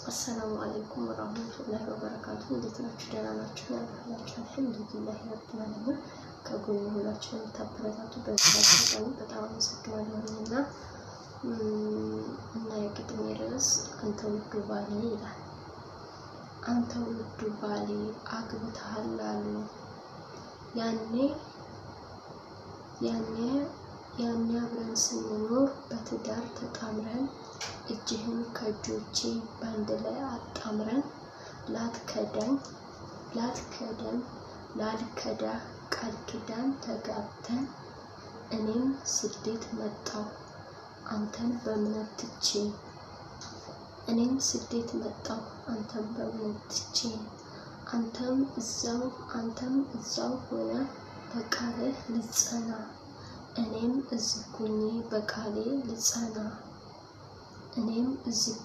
السلام عليكم ورحمة الله وبركاته። እንዴት ናችሁ? ደህና ናችሁ? ያላችሁ الحمد لله رب العالمين። ከጎን ሆናችሁ የምታበረታቱ በዚህ አጋጣሚ በጣም አመሰግናለሁ እና የግጥሜ ርዕስ አንተ ውዱ ባሌ ይላል። አንተ ውዱ ባሌ አግብተሃል አሉ፣ ያኔ ያኔ ያኔ አብረን ስንኖር በትዳር ተጣምረን፣ እጅህን ከእጆቼ ባንድ ላይ አጣምረን፣ ላትከዳኝ ላትከደን ላልከዳህ ቃል ኪዳን ተጋብተን፣ እኔም ስደት መጣሁ አንተን በእምነት ትቼ፣ እኔም ስደት መጣሁ አንተን በእምነት ትቼ፣ አንተም እዛው ሆነ በቃልህ ልጸና፣ እኔም እዚህ ሆኜ በቃሌ ልጸና፣ እኔም እዚህ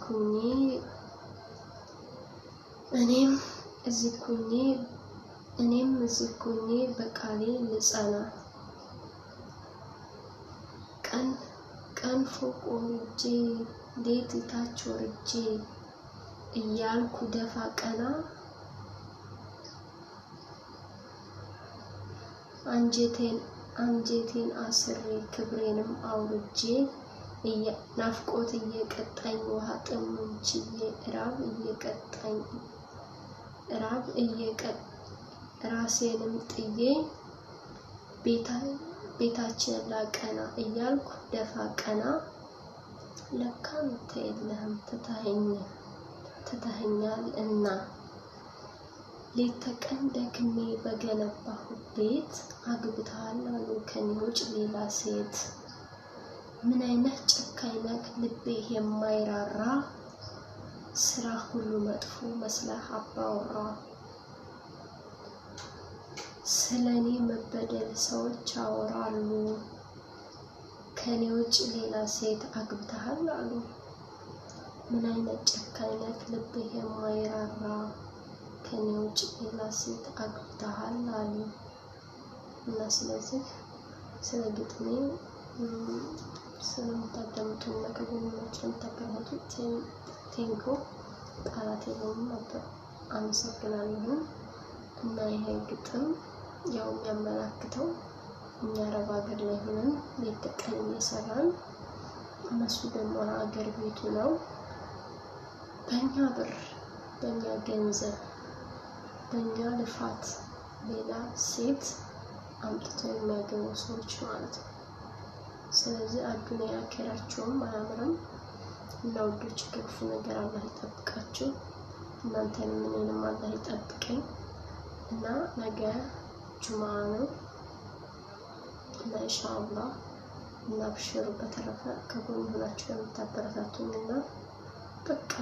ሆኜ በቃሌ ልጸና። ቀን ቀን ፎቅ ወርጄ ሌት ታች ወርጄ እያልኩ ደፋ ቀና፣ አንጀቴን አስሬ ክብሬንም አውርጄ፣ ናፍቆት እየቀጣኝ ውሃ ጥሙን ችዬ፣ ራብ እየቀጣኝ ራብ ራሴንም ጥዬ ቤታችንን ላቀና እያልኩ ደፋ ቀና፣ ለካ አንተ የለህም ትተኸኛል እና፣ ሌት ተቀን ደክሜ በገነባሁት ቤት አግብተሃል አሉ ከኔ ውጭ ሌላ ሴት። ምን አይነት ጨካኝ ነህ ልብህ የማይራራ፣ ስራ ሁሉ መጥፎ መስለህ አባወራ። ስለኔ መበደል ሰዎች ያወራሉ፣ ከኔ ውጭ ሌላ ሴት አግብተሃል አሉ። ምን አይነት ጨካኝ ነህ ልብህ የማይራራ፣ ከኔ ውጭ ሌላ ሴት አግብተሃል አሉ። እና ስለዚህ ስለ ግጥሜ ስለምታዳምጡኝ እና ከጎኔ ሆናችሁ ስለምታበረታቱ thank you፣ ቃላት የለኝም ነበር። አመሰግናለሁ። እና ይሄ ግጥም ያው የሚያመላክተው እኛ አረብ ሀገር ላይ ሆነን ሌት ተቀን እየሰራን፣ እነሱ ደግሞ ሀገር ቤቱ ነው በእኛ ብር፣ በእኛ ገንዘብ፣ በእኛ ልፋት ሌላ ሴት አምጥተው የሚያገቡ ሰዎች ማለት ነው። ስለዚህ አዱንያ አኼራቸውም አያምርም። እና ውዶች፣ ከክፉ ነገር አላህ ይጠብቃችሁ። እናንተንም እኔንም አላህ ይጠብቀኝ። እና ነገ ጁምዓ ነው እና ኢንሻአላህ እና አብሽሩ። በተረፈ ከጎን ሆናችሁ ለምታበረታቱኝ እና በቃ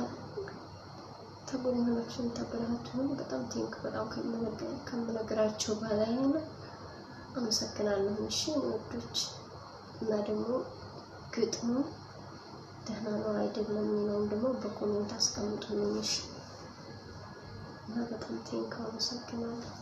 ከጎን ሆናችሁ ለምታበረታቱኝ በጣም thank፣ በጣም ከምነግራቸው በላይ ነው። አመሰግናለሁ። እሺ ውዶች፣ እና ደግሞ ግጥሙ ደህና ነው አይደለም የሚለውን ደግሞ በ comment አስቀምጡልኝ። እሺ፣ እና በጣም thank፣ አመሰግናለሁ።